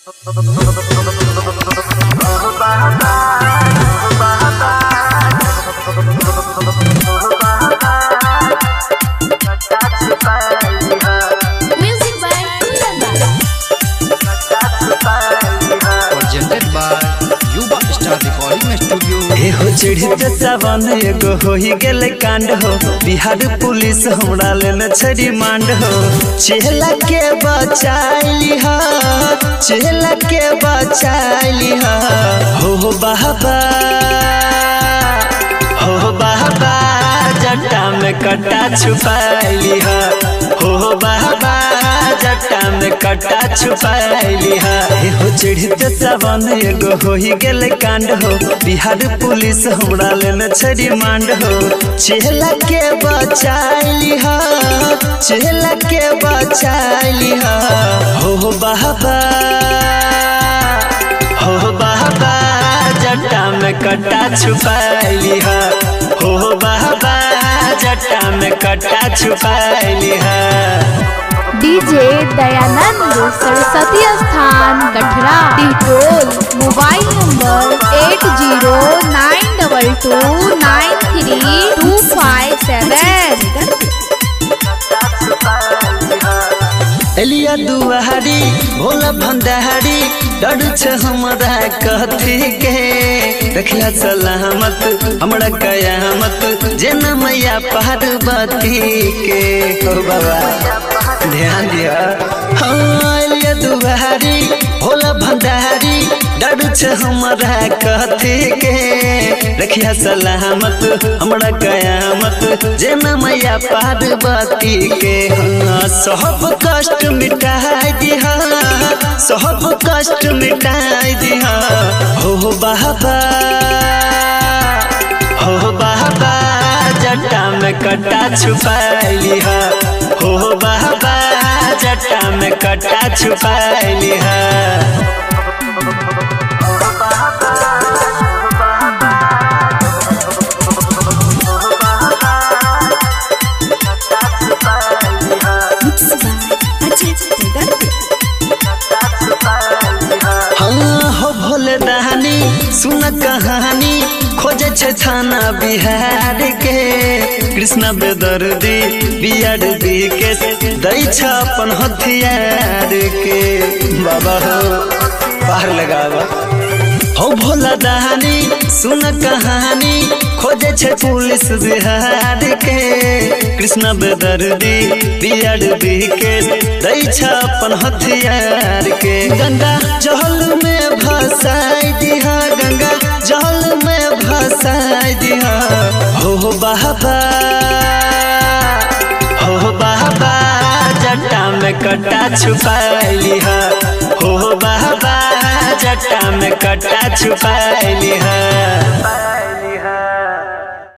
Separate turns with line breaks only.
Music by Kundan Baba.
Presented by Yuva Star Recording Studio.
एहो चढ़ते सावन एगो होई गेल कांड हो, बिहार पुलिस हमरा लेने छै रिमांड हो। चेला के बचाइली हा, चेला के बचाइली हा। हो बाबा, हो बाबा जटा में कटा छुपाइली हा। हो बाबा जटा में कटा छुपाइली हा। एहो चढ़ते सावन एगो होई गेल कांड हो, बिहार पुलिस हमरा लेने छै रिमांड हो। चेला के बचाइली हा, चेला के बचाइली हा। हो बाबा, हो बाबा जटा में कटा छुपाइली हा। हो बाबा जटा में कटा छुपाइली हा।
डीजे दयानंद सरस्वती स्थान Kathra Titol. Mobile number 8092293257।
Elia दुआरी भोला भंडारी, डर छे हमरा कथी के। रखिया सलामत हमरा कयामत, जेना मैया पार्वती के। हो बाबा ध्यान दिया। हाँ एलिया दुआरी भोला भंडारी, डर छे हमरा कथी के। रखिया सलामत हमरा कयामत, जेना मैया पार्वती के। हाँ सब कष्ट मिटाई दिहा, सब कष्ट मिटाई दिहा। हो बाबा, हो बाबा जटा में कटा छुपाइली हा। हो बाबा जटा में कटा छुपाइली हा। हाँ हो भोले दानी सुन कहानी, खोजे छे थाना बिहार के। कृष्णा बेदर्दी बियार दी के, दै छ अपन हथियार के। बाबा हो पार लगावा। हो भोला दानी सुन कहानी, खोजे छे पुलिस बिहार के। कृष्णा बेदर्दी बियार दी के, दै छ अपन हथियार के। गंगा जल में भसाई दिहा, गंगा जल में भसाई दिहा। हो बाबा, हो बाबा जटा में कटा छुपाइली हा। हो बाबा जटा में कटा छुपाइली हा।